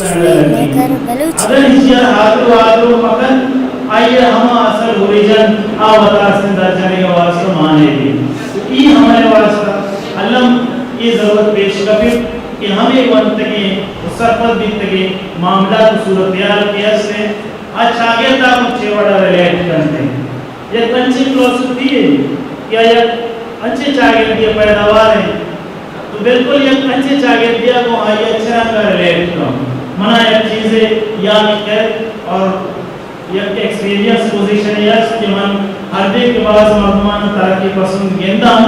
اگر ایشی ءَ را آدرو آدرو مکن، آئی ءِ ہما اصل اوریجن آ وتا استیں در جنگ ءِ واسطہ مانے بی۔ تو ای ہمے واسطہ الم اے ضرورت پیش کپیت کہ ہمے ونتگیں و سرپد بیتگیں معاملات و صورتحال کہ استیں، آ چاگرد ءَ گوں چے وڑا ریلیٹ کنت۔ یک انچیں فلسفی یے کہ آ یک انچیں چاگردے ءِ پیداوار انت، تو بالکل یک انچیں چاگردے ءَ گوں آئی ءَ چہ رنگ ءَ ریلیٹ کن۔ منا یک چیزے یاد کئیت اور یک ایکسپیرینس پوزیشنے است کہ من ہر دے کہ باز مردمان ترقی پسند گنداں،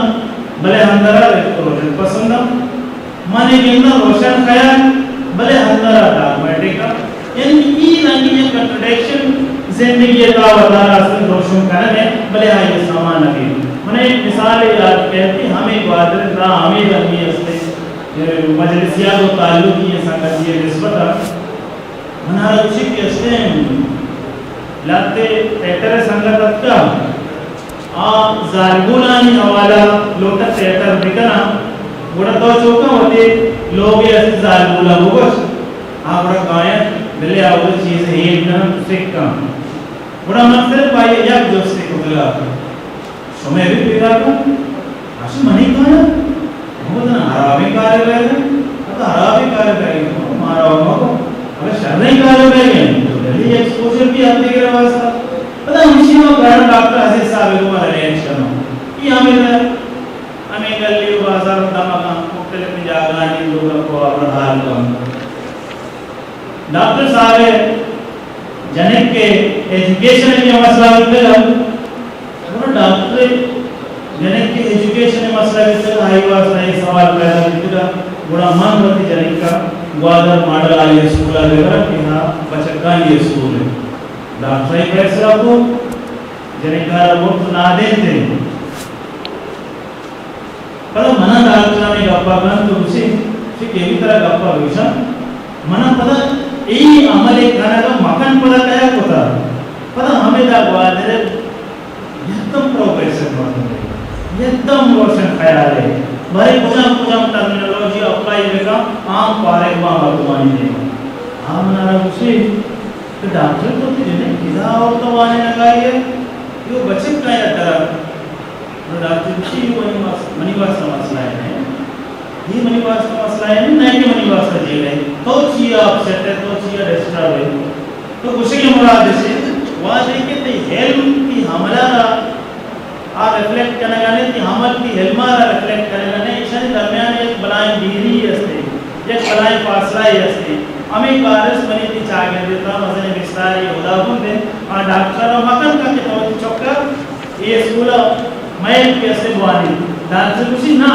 بلے اندر ءَ ریفلیکشن پسند آں۔ من اے گنداں روشن خیال، بلے اندر ءَ ڈاگمیٹک آں۔ یعنی کہ اے رنگیں یک کنٹرڈکشن زندگی ءِ تہا وتارا است، دروشم کنگ ءَ، بلے آئی ءِ سما نہ بیت۔ من ءَ یک مثالے یات کئیت کہ ہمے گوادر ءِ تہا ہمے رنگیں است، مجلسیات و تعلقی ءِ سنگتی ءِ نسبت ءَ من ءَ را گوشی کہ استیں لہتے تھیٹر ءِ سنگت اتکا، آ زالبولانی حوالہ لوٹت تھیٹر بکناں، گڑا تو چوکاں وتی لوگ ءِ است زالبولاں بگوش، آ گڑا کاینت، بلے آ وتی چیز ہیل کننت، سک کنت۔ گڑا من صرف آئی ءَ یک جستے کتگ ات، شمئے بھی پیداک انت؟ اش منی کار انت؟ من گوشت، نہ، ہرابیں کارے بئیگ انت؟ تو ہرابیں کارے بئیگ انت؟ مارا مگو۔ اگہ شریں کارے بئیگ انت، تو دلی ایکسپوژر بھی ہر دگرے واسطہ۔ پدا ہمشی ما کارا ڈاکٹر عزیز صاحب ءَ گوں ما ریلیٹ کنوں۔ اے ہمے در، ہمے گلی و بازار و دمگاں مختلف جاگہانی لوگ کو ابر حال کن۔ ڈاکٹر صاحب ءِ جنک ءِ ایجوکیشن ءِ مسئلہ بیتگ ات، گڑا ڈاکٹر ءِ جنک ءِ ایجوکیشن ءِ مسئلہ بیتگ ات، آئی واسطہ اے سوال پیدا بیتگ ات، گڑا من وتی جنک ءَ گوادر ماڈل ہائی اسکول ءَ ببراں کہ آ بچکانی اسکول انت۔ ڈاکٹر ءَ فیصلہ کت، جنک ءَ را مفت نادینت انت۔ پدا منا ڈاکٹر ہمے گپا گنت و گوشی، چی کہ ہمے ترا گپا گوشاں، منا پدا اے عمل ءِ کنگ ءَ مکن پدا کیا کتا؟ پدا ہمے دا گوادر ءِ یکدم پروگریسو مردم ءِ، یکدم روشن خیال ءِ، بارے کجام کجام ٹرمینالوجی اپلائی بکن، عام فارغ باں مردمانی دیما۔ آ منا را گوشی کہ ڈاکٹر تو تی جنک کدا آورتا وانینگا ئی ءَ، یو بچک کا یا درا۔ گڑا ڈاکٹر گوشی، اے منی واس-، منی واسطہ مسئلہ ءِ نہ اِنت۔ اے منی واسطہ مسئلہ ءِ نہ اِنت، نہ کہ منی واسطہ جیڑہ اِنت۔ تو چیا اپسیٹ ئے، تو چیا ڈسٹرب ئے؟ تو گوشگ ءِ مراد اِش اِنت، وہدے کہ تئی علم تئی عمل ءَ را آ ریفلیکٹ کنگ ءَ نہ اِنت، تئی عمل تئی علم ءَ را ریفلیکٹ کنگ ءَ نہ اِنت، ایشانی درمیان یک بلاہیں دیری است اِنت، یک بلاہیں فاصلہ ئے است اِنت۔ ہمے کارست منی تئی چاگرد ءِ تہا مزنیں بستارے ہدا بوت اِنت۔ آ ڈاکٹر ءَ را مکن کن کہ تو وتی چک ءَ اے اسکول ءَ مئے کہ اسے بوانی۔ ڈاکٹر گوشی، نہ،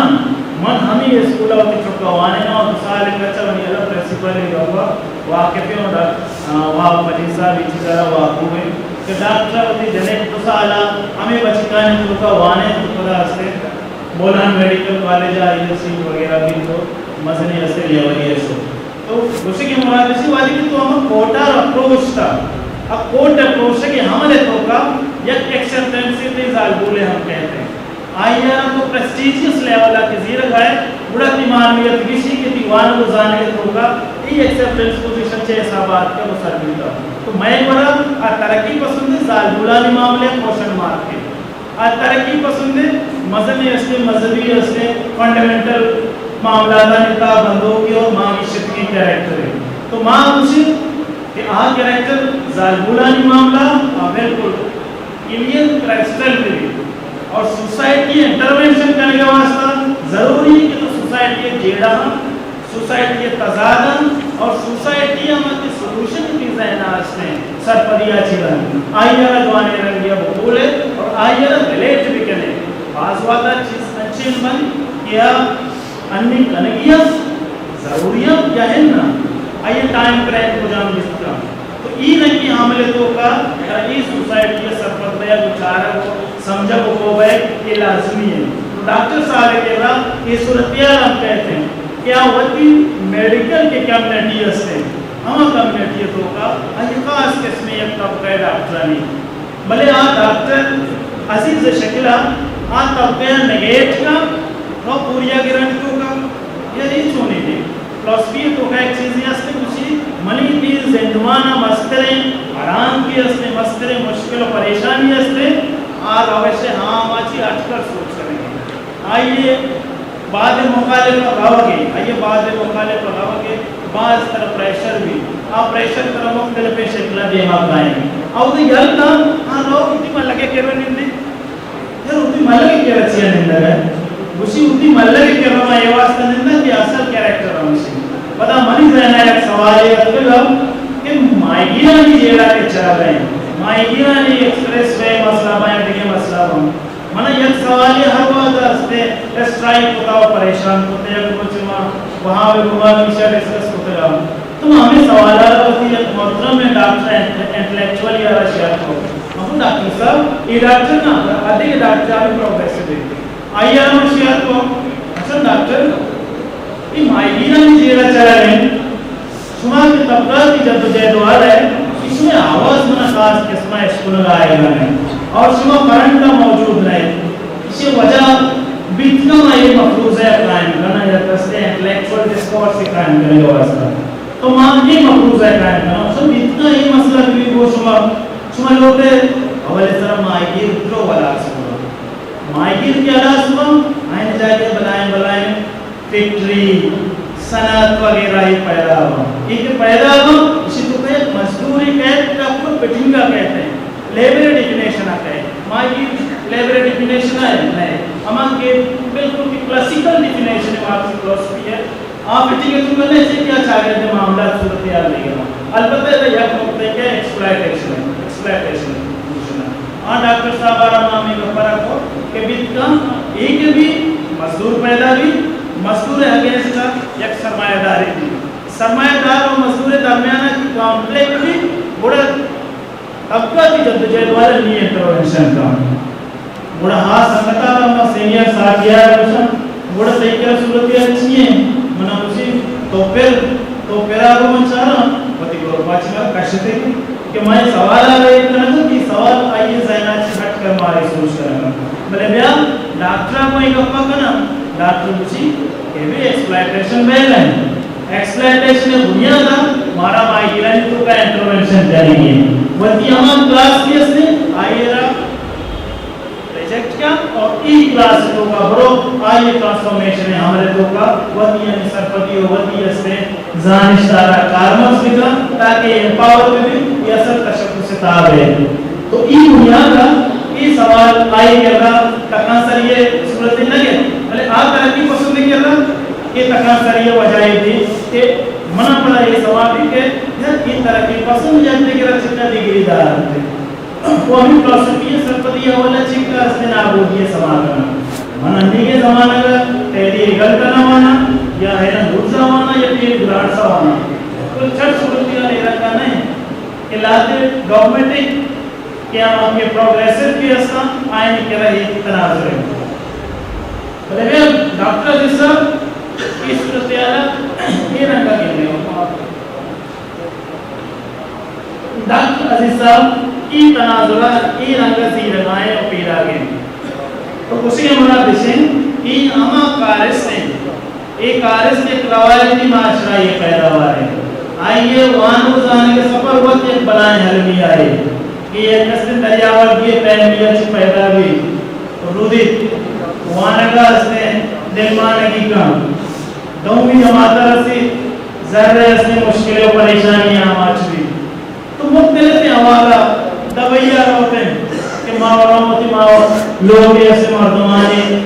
من ہمے اسکول ءَ وتی چک ءَ وانیناں، دو سال ءِ کچ ءَ منی ہیلا پرنسپل ءِ گپ ءَ واقف ایں، ڈاک-، آ، واب مجید صاحب اے چیز ءَ را واقف ایں کہ ڈاکٹر ءَ وتی جنک دو سال ءَ ہمے بچکانی چک ءَ وانینت، پدا اسے بولان میڈیکل کالج ءَ آئی ایل سی وغیرہ بیت تو مزنیں اسے لیولے ءَ شت۔ تو گوشگ ءِ مراد اِش اِنت، وہدے کہ تو ہما کوٹ ءَ اپروچ تا، اب کوٹ اپروچ کہ عمل ءِ توکا یک ایکسپٹنس تئی زالبول ءِ ہم کئیت۔ آئی ءَ را تو پریسٹیجیس لیول ءَ کہ زیرگ ءَ ئے، گڑا تئی معنویت گیشی کہ تئی وانگ ءُ زانگ ءِ توکا اے ایکسپٹنس پوزیشن چہ حساب ءَ اتکگ ءُ سر بیتگ۔ تو مئے گورا آ ترقی پسند زالبولانی معاملہ ءَ کوشچن مارک اِنت۔ آ ترقی پسند ءِ مزنیں است اِنت، مذہبی است اِنت، فنڈامنٹل معاملاتانی تہا بندوک اِنت اور ما گیشتریں کریکٹر اِنت۔ تو ما گوشیں کہ آ کریکٹر زالبولانی معاملہ، آ بالکل کلیئر کرسٹل بہ بیت اور سوسائٹی ءِ انٹروینشن کنگ ءِ واسطہ ضروری اِنت کہ تو سوسائٹی ءِ جیڑہاں، سوسائٹی ءِ تضاداں اور سوسائٹی ءِ ہما کہ سولوشن تئی ذہن ءَ است اِنت، سرپدی ءَ چہ رند آئی ءَ را جوانیں رنگے ءَ بکول ئے اور آئی ءَ را ریلیٹ بکن ئے۔ باز وہدا چیز انچیں بنت کہ آ انی کنگی ءَ ضروری اِنت یا اناں، آئی ءِ ٹائم فریم کجام گیشتر اِنت۔ تو اے رنگیں عمل ءِ توکا اے سوسائٹی ءِ سرپد بیگ ءُ چارگ ءُ سمجھگ ءُ کوبگ اے لازمی اِنت۔ تو ڈاکٹر صاحب ءِ کرا اے صورتحال ہم کئیت اِنت کہ آ وتی میڈیکل کہ کمیونٹی است اِنت، ہما کمیونٹی ءِ توکا آئی خاص قسمیں یک طبقہ ءِ ڈاکٹرانی، بلے آ ڈاکٹر عزیز ءِ شکل ءَ آ طبقہ ءَ نگیٹ کنت، رو پوریا گرانی توکا، یا اے چونیں اِنت؟ فلسفی ءِ توکا یک چیزے است کہ گوشی، من مسلماناں مستریں حرام کی است، مستریں مشکل و پریشانی است، آ روش عام آ چی اٹکر سوچ کنگے۔ آئیے بعد مخالف روگے، آئیے بعد مخالف روگے، باز تر پریشر بھی، آ پریشر تر مختلف شکل دیما کائیں۔ او تو یل کا، آ لوگ اتی ملگے کرو نندی۔ یار، وتی ملگ ءِ کرا چیا نندگ ءَ؟ گوشی، وتی ملگ ءِ کرا ما اے واسطہ ننداں کہ اصل کریکٹر ہمیش انت۔ پدا منی ذہن ءَ یک سوالے اتکگ کہ ماہیگیرانی جیڑہ کہ چل رہے ہیں، ماہیگیرانی ایکسپریس وے مسئلہ باں یا دگہ مسئلہ باں، من یک سوالے ہر وہد است، اسٹرائیک کتا و پریشان کتا، یک روچ ما وہاں بے گما پیشہ ڈسکس کتگا۔ تو ہمیں سوال آ رہا، وتی یک محترم ڈاکٹر انٹلیکچوئل یا رہا شیئر کو۔ ہم ڈاکٹر صاحب، یہ ڈاکٹر نا، ادے کے ڈاکٹر آ بھی پروفیسر ہے۔ آئی آر ہم شیئر کو۔ اچھا ڈاکٹر، یہ ماہیگیرانی جیڑہ چلا رہے ہیں۔ شما کہ طبقاتی جدوجہد والا ہے، اس میں آواز منا خاص قسم اشکنگا آئے گا نہیں۔ اور شما فرنٹ کا موجود نہیں۔ اسی وجہ بیت کا ما یہ مفروضہ قائم کرنا یا دستے انٹلیکچوئل ڈسکورس قائم کرنے کے واسطے۔ تو ما یہ مفروضہ قائم کرنا، سو بیت کا یہ مسئلہ بھی وہ شما، شما لوگ ہے، اول سر ماہیگیر اترو والا سما۔ ماہیگیر کے علاوہ سما، آئین جاگے بلائیں بلائیں فیکٹری، صنعت وغیرہ یہ پیدا ہوا۔ یہ کہ پیدا ہوا، اسی تو کہے مزدوری کہتے، کپڑ فٹنگ کا کہتے ہیں، لیبر ڈیفینیشن آتا ہے۔ ماہیگیر لیبر ڈیفینیشن ہے، نہیں۔ ہما کہ بالکل کہ کلاسیکل ڈیفینیشن ہے، مارکسی فلسفی ہے۔ آ فٹنگ ءَ چون کنئے، ایشی ءَ چاگرد ءِ معاملات صورتحال لے گا۔ البتہ ادا یک نقطہ کہ ایکسپلائٹیشن ہے، ایکسپلائٹیشن ہے، ایکسپلائٹیشن ہے۔ آ ڈاکٹر صاحب آرا ما ہمے گپ ءَ را کو کہ بیت کن اے کہ بھی مزدور پیدا بھی، مزدور ءِ اگینسٹ ءَ یک سرمایہ دارے بھی۔ سرمایہ دار و مزدور ءِ درمیان ءَ کہ کانفلکٹ بھی، گڑا طبقاتی جدوجہد والا نی انٹروینشن کن۔ گڑا ہا سنگتا ما سینئر ساتھی آ گوشاں، گڑا تئی کرا صورتحال چی ایں؟ منا گوشی، تو پر، تو پرا گو من چاراں، وتی گروپ ءَ چہ مارا کشتے کہ من سوال آ رہے کناں کہ سوال آئی ذہن ءَ چہ ہٹ کر مارے سوچ کناں۔ بلے بیا ڈاکٹر ءَ کوئی گپا کناں، ڈاکٹر گوشی کہ بھی ایکسپلائٹیشن بہ گئے۔ ایکسپلائٹیشن ءِ بنیاد ءَ مارا ماہیگیرانی توکا انٹروینشن کنگی ہے۔ وتی ہما کلاس بھی ہستے، آئی را ریجیکٹ کن اور ای کلاس توکا برو، آئی ٹرانسفارمیشن ءِ عمل توکا وتی یعنی سرپدی و وتی ہستے زانشت ءَ را کارمرز بکن تاکہ امپاور بہ بی، یہ اصل تشخص تاب ہے۔ تو ای بنیاد ءَ ای سوال آئی کرا تکانسری ءِ صورت نہ گئے، بلے آ ترقی پسند کرا کہ تکانسری ءِ وجہ دی کہ منا پدا یہ سوال بھی کہ یار ای ترقی پسند جنتے کرا چکا ڈگری دار انتے۔ و ہمیں فلسفی سرپدی حوالہ چکا است نابودی سما کناں۔ من انیگیں زمانگ ءَ تحریر گل کناں واناں یا ہیلن وڈز ءَ واناں یا پیل گرانٹس ءَ واناں۔ تو چٹ صورتحال اے رنگ ءَ نہ انت کہ لہتے ڈاگمیٹک کہ ہم کہ پروگریسو کہ استاں، آئین کرا ایک تناظر ہے۔ بلے بیا ڈاکٹر عزیز صاحب، اے صورتحال ءَ اے رنگ ءَ گندے۔ ڈاکٹر عزیز صاحب، اے تناظر ءَ اے رنگ ءَ زیرگائیں و پیراگیں۔ تو گوشگ ءِ مراد اش انت، اے ہما کارست انت، اے کارست یک روایتی معاشرہ ءِ پیداوار انت۔ آئی ءِ وان و زانگ ءِ سفر وت یک بلائیں المیہ ئے کہ یک کسیں دریاوردی ءِ فیملی ءَ چہ پیدا بیت، ردیت، وانگ ءَ استیں دلمانگی کنت، دومی جماعت ءَ رسیت، زر ءِ استیں مشکل و پریشانی آماچ بیت۔ تو مختلف حوالہ دبئی ءَ روت انت کہ ما وراں وتی ما لوگ ءِ استیں مردمانی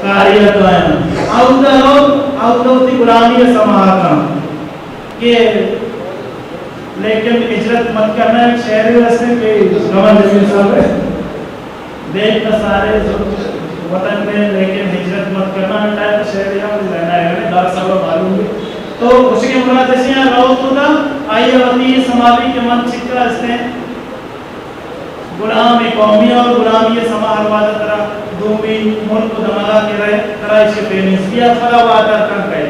کاری ءَ کایاں۔ اودا رو، اودا وتی غلامی ءَ سما کن کہ لیکن ہجرت مت کرنا ایک شعر ہی استیں کہ گمن جمیل صاحب ہے۔ دیکھ نہ سارے وطن میں، لیکن ہجرت مت کرنا، ٹائپ شعر یا کوئی ذہن آئے گا، ڈاکٹر صاحب معلوم بھی۔ تو اسی کے مراد ایسے ہیں، رو خدا، آئیے وتی سماوی کے من چکا استیں۔ غلام قومی اور غلامی سما ہر وعدہ ترا دومی ملک و دمگا کے رہے، ترا اسے فیلنگز بھی اپنا وعدہ کر گئے۔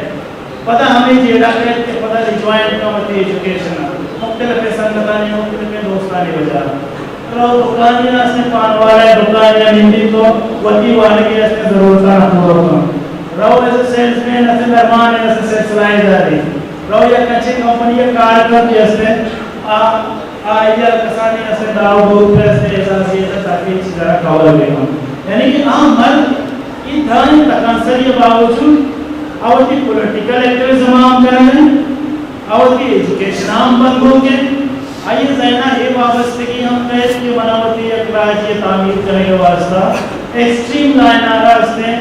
پدا ہمے جیڑہ کئیت کہ پدا ریجوائن کن وتی ایجوکیشن ءَ، مختلف سنگتانی، مختلف دوستانی وجہ ءَ۔ رو دکانی ءَ استیں پان والا ءِ دکان ءَ نندیت تو وتی وانگی استیں ضرورتاں پورو کن۔ رو ایز اے سیلز مین استیں درمان ءَ استیں سیلز لائز ءَ دے۔ رو یک اچھے کمپنی ءَ کار کن کہ استیں آ، آئی ءَ کسانیں اسے داؤ بوت پہ اسے احساسیت ءَ تاکہ چیز ءَ را کور بہ کن۔ یعنی کہ آ مرد اے دائیں تکانسری ءِ باوجود آ وتی پولیٹیکل ایکٹیوزم ءَ ہم کنگ ءَ انت، آ وتی ایجوکیشن ءَ ہم بندوک انت، آئی ءِ ذہن ءَ اے وابستگی ہم کئیت کہ من ءَ وتی یک راجے ءِ تعمیر کنگ ءِ واستہ ایکسٹریم لائن ءَ را استیں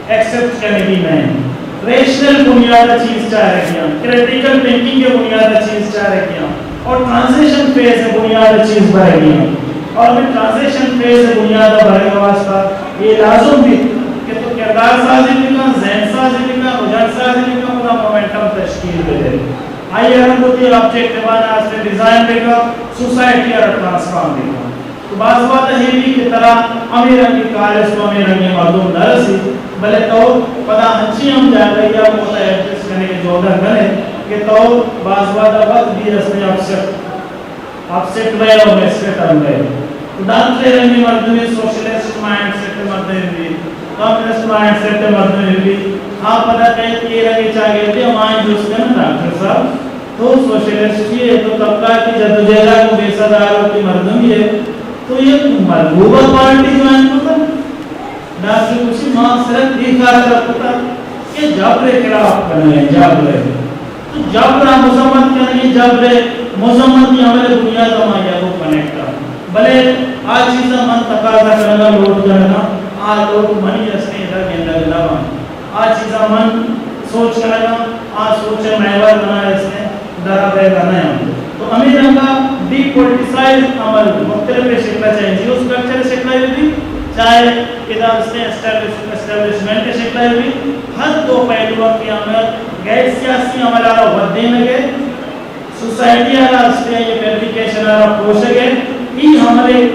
ایکسپٹ کنگی نہ انت۔ ریشنل بنیاد ءَ چیز چارگی انت، کریٹیکل تھنکنگ ءِ بنیاد ءَ چیز چارگی انت اور ٹرانزیشن فیز ءِ بنیاد ءَ چیز برگی انت۔ اور ہمے ٹرانزیشن فیز ءِ بنیاد ءَ برگ ءِ واستہ اے لازم بیت کہ تو کردار سازی بکن، ذہن سازی بکن، رجحان سازی بکن، پدا مومنٹم تشکیل بدے۔ آئی ءَ رنگ وتی آبجیکٹیوان ءَ استیں ڈیزائن بکن، سوسائٹی ءَ را ٹرانسفارم بکن۔ تو باز وہد ءَ اے بھی کہ ترا ہمے رنگیں کارست و ہمے رنگیں مردم نہ رسیت، بلے تو پدا انچیں ہم جاگہے ءَ وت ءَ ایڈجسٹ کنگ ءِ جہد ءَ کن ئے کہ تو باز وہد ءَ وت بھی استیں اپسیٹ، اپسیٹ بئے و مسٹیک ہم بئے۔ تو ڈاکٹر ءِ رنگیں مردمے، سوشلسٹ مائنڈ سیٹ ءِ مردمے بھی، کمیونسٹ مائنڈ سیٹ ءِ مردمے بھی، آ پدا کئیت اے رنگیں چاگردے، ہمائی جست کنت ڈاکٹر صاحب، تو سوشلسٹ ئے، تو طبقاتی جدوجہد ءَ گوں بے سد آروکیں مردمے ئے، تو یک مرغوب ءِ پارٹی جوائن کتگ؟ ڈاکٹر گوشی، ما صرف اے خاطر ءَ کتگ کہ جبر ءِ خلاف کنگ ءَ، جبر ءِ۔ تو جبر ءَ مذمت کنگ ءَ، جبر ءِ مذمتی عمل ءِ بنیاد ءَ ما یک کنیکٹ آں۔ بلے آ چیز ءَ من تقاضا کنگ ءَ، لوٹ کنگ ءَ، آ لوٹ منی استیں ادا گندگ نہ بنت۔ آ چیزاں من سوچ کنگ ءَ، آ سوچ ءِ محور منا استیں درا بئیگ ءَ نہ انت۔ تو ہمے رنگ ءَ ڈی پولیٹیسائز عمل مختلف شکل ءَ، چاہے جیو اسٹرکچر ءِ شکل ءَ بہ بیت، چاہے ادا استیں اسٹیبلش-، اسٹیبلشمنٹ ءِ شکل ءَ بہ بیت، ہر دو پہلو ءَ کہ ہمے غیر سیاسی عمل ءَ را ودینگ ءَ سوسائٹی ءَ را استیں، آئی ءِ فیبریکیشن ءَ را پروشگ ءَ، اے عمل ءِ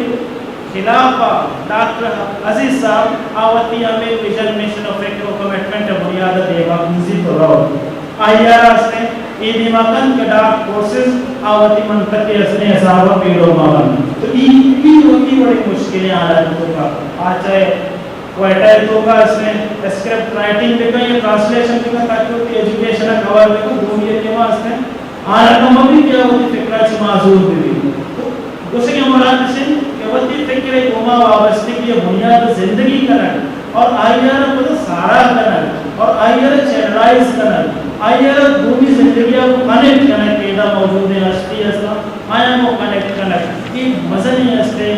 خلاف ءَ ڈاکٹر عزیز صاحب ءَ وتی ہمے ویژن، مشن و فکر و کمٹمنٹ ءِ بنیاد ءَ دیما بوزیت و روت۔ آئی ءَ را استیں اے دیما کنت کہ ڈارک فورسز ءَ وتی منطقے استیں حساب ءَ پیلو مہ بنت۔ تو اے، اے وتی وڑیں مشکلیں حالت ءِ توکا آ چاہے کوئٹہ ءِ توکا استیں اسکرپٹ رائٹنگ بکن یا ٹرانسلیشن بکن تاکہ وتی ایجوکیشن ءَ کور بکن، دومی ءِ دیما استیں آ رقم مہ بیت کہ آ وتی فکر ءَ چہ معذور بہ بیت۔ تو گوشگ ءِ مراد اش انت کہ وتی فکر ءِ گوما وابستگی ءِ بنیاد ءَ زندگی کنگ اور آئی ءَ را پدا ساڑا کنگ اور آئی ءَ را چینلائز کنگ، آئی ءَ را دومی زندگی ءَ گوں کنیکٹ کنگ کہ ادا موجودیں ہستی است، آیاں گوں کنیکٹ کنگ، اے مزنیں استیں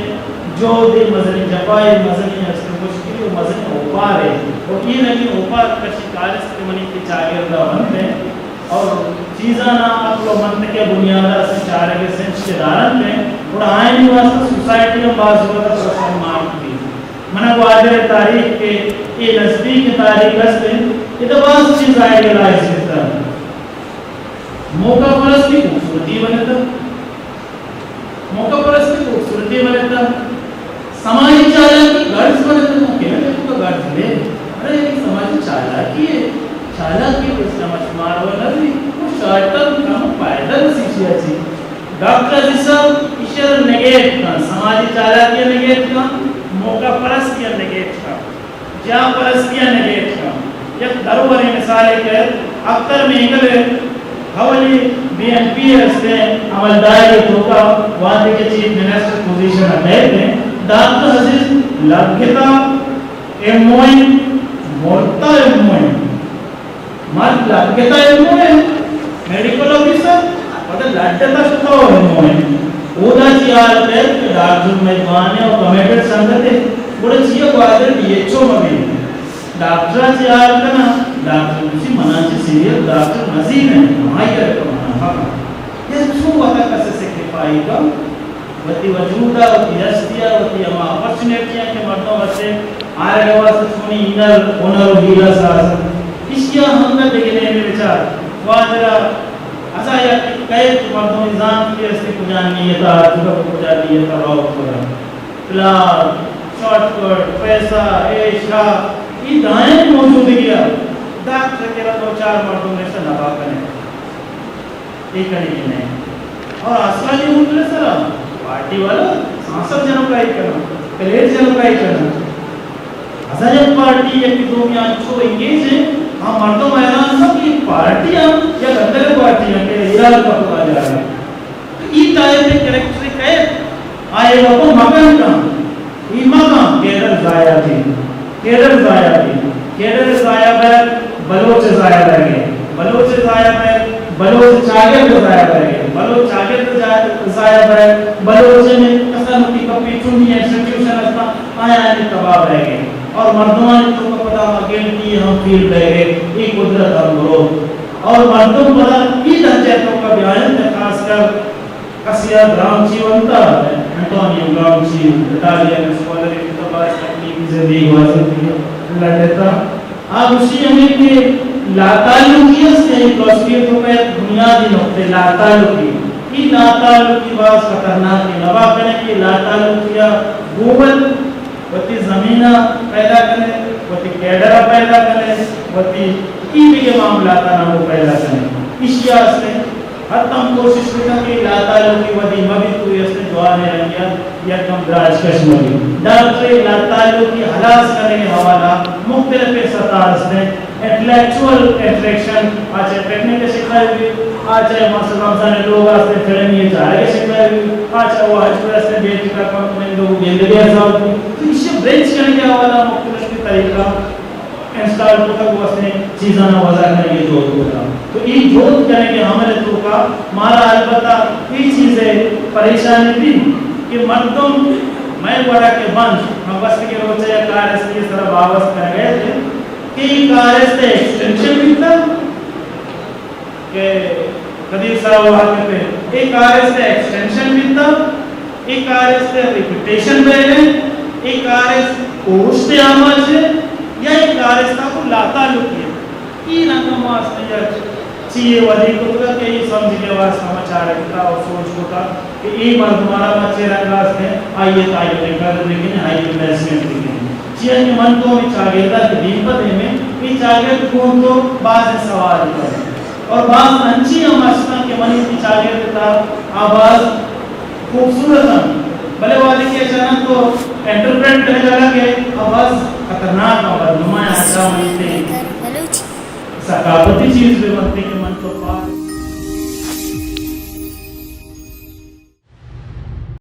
جہدے، مزنیں جفائے، مزنیں استیں مشکلے و مزنیں اوپارے۔ اور اے رنگیں اوپار کشی کارست کہ منی کہ چاگرد ءَ بنت انت اور چیزاں نا عقل و منطق ءِ بنیاد ءَ اسے چارگ ءِ سنچ کہ دارنت انت، گڑا آیانی واستہ سوسائٹی ہم باز وقت پریشان مارک بیت۔ منا گوادر ءِ تاریخ کہ اے نزدیک تاریخ است انت، ادا باز چیز آئیڈیلائز بیتگ۔ موقع پرستی خوبصورتی بنتگ۔ موقع پرستی خوبصورتی بنتگ۔ سماجی چالاکی غرض بنتگ۔ ممکن ہے کہ غرض لے۔ ارے، یہ سماجی چالاکی ہے۔ چالاکی اس کا مشمار و نبی، وہ شاید کم فائدہ رسی چیا چی۔ ڈاکٹر عزیز صاحب، ایشی ءَ نگیٹ کن، سماجی چالاکی ءَ نگیٹ کن، موقع پرستی ءَ نگیٹ کن، جاہ پرستی ءَ نگیٹ کن۔ یک دروریں مثالے کہ اختر مینگل ءِ اولی بی این پی ءِ استیں عملداری ءِ توکا وہدے کہ چیف منسٹر پوزیشن ءَ کئیت انت، ڈاکٹر عزیز لگتا ایم او این، مرتا ایم او این۔ مرد لڈتا ایم او این، میڈیکل آفیسر، پدا لڈتا شتا ایم او این۔ اودا چی حال کئیت کہ ڈاکٹر مہربان ءُ کمیٹڈ سنگتے، گڑا چیا گوادر ڈی ایچ او مہ بیت؟ ڈاکٹر ءَ چی حال کناں؟ ڈاکٹر گوشی، منا چہ سینئر ڈاکٹر نزیر انت، ہمائی ءَ کہ منا مکن۔ یعنی چون وتا کسے سیکریفائی کن؟ وتی وجود ءَ، وتی ہستی ءَ، وتی ہما اپرچونیٹیاں کہ مردم وت ءَ آرگ ءِ واستہ چونیں ہنر، ہنر ءُ ہیلہ ساز انت۔ ایشی ءَ ہم نہ دگہ نیمے بچار۔ گوادر ءَ ازا یک کئیت مردم زانت کہ استیں کجا نیت ءَ آتکگ ءُ کجا نیت ءَ روت۔ پلان، شارٹ کٹ، پیسہ، عیش ءَ، اے دائم موجودگی ءَ۔ ڈاکٹر ءِ کرا دو چار مردم نشتہ نبا کنے۔ اے کنگی نہ انت۔ اور آسرا جی ہوٹل ءِ سرا پارٹی والا سانسر جنوکائی کناں، پلیٹ جنوکائی کناں۔ ازا یک پارٹی یکے دومی انچو انگیج انت، آ مردم حیران انت کہ اے پارٹی ہم یک اندر پارٹی ہم کہ ایران کا پورا جا رہا ہے۔ ای ٹائپ کریکٹر کئے، آئے وقت مکن کن، ای مکن کیڈر ضائع بی، کیڈر ضائع بی، کیڈر ضائع بی، بلوچ ضائع بی، بلوچ ضائع بی، بلوچ چاگرد ضائع بی، بلوچ چاگرد ضائع بی، بلوچ میں کسان کی کپی چنڈی انسٹیٹیوشن استا، آیا نے تباہ بی گئے اور مردمانی تو پدا ما گلٹی ہم فیل بی گئے، ای قدرت ہم برو اور مردم پدا ای درجہ تو کا بیان خاص کر کسیا گرامچی ونتا، انٹونیو گرامچی، اٹالین اسکالر، ایک تو باز تکلیفی زندگی گوازینتی، لڈتا۔ آ گوشی ہمیں کہ لاتعلقی است، یعنی فلسفی تو کا ایک بنیادی نقطے لاتعلقی۔ ای لاتعلقی باز خطرناک ہے۔ نوا کنے کہ لاتعلقی گوت وتی زمین ء پیدا کنے، وتی کیڈر ء پیدا کنے، وتی ای دگہ معاملات ء نہ پیدا کنے۔ ایشی ء است حتی ہم کوشش کتگ کہ لاتعلقی ودی مہ بیت، تو است جوان رنگی ء یکم دراج کش مہ بیت۔ ڈاکٹر لاتعلقی ہلاس کنگ ء حوالہ مختلف سطح است۔ انٹلیکچوئل انٹریکشن، آ چاہے پکنک ء شکایت بیت، آ چاہے ماسٹر رمضان ء لوگ آستے فلم یہ چارگ ء شکایت بیت، آ چاہے وہ حج پر استے بیت کا کم مندو گندگی حساب بیت۔ تو ایشی برنچ کنگ ء حوالہ مختلف طریقہ انسٹال کتگ و استے چیزاں وضع کنگ ء جوڑ کتگ۔ تو ای جوڑ کنگ ء عمل تو کا مارا البتہ ای چیز پریشانی بھی کہ مردم میں وڑا کے بند، میں بس کے روچے یا کار اس کے سر واپس کر گئے تھے۔ کہ اے کارست ء ایکسٹینشن بیتا کہ قدیر صاحب وہاں کہتے ہیں، اے کارست ء ایکسٹینشن بیتا، اے کارست ء ریپیٹیشن بہ رہے، اے کارست اوشت آماچ ہے یا اے کارست کو لاتا لکی ہے۔ اے رنگ ما است یا چیئے ودی کو تو کہ اے سمجھ کے واسطہ ما چارے کتا اور سوچ کتا۔ کہ اے مردمانا ما چے رنگا است ہیں، آئی ء تائید قدر بکنیں، آئی ء پلیسمنٹ بکنیں۔ چیا کہ من تو ہمے چاگردا کہ دیم پہ دیمیں، اے چاگرد گون تو باز سوال کریں۔ اور باز انچی ہم استاں کہ منی اے چاگرد تا آ باز خوبصورت ہیں۔ بلے وہدے کہ اچانک تو انٹرپریٹ کرنے لگے، آ باز خطرناک ہیں، بدنما ہیں، اچھا منی تے ثقافتی چیز بھی بنتے کہ من تو باز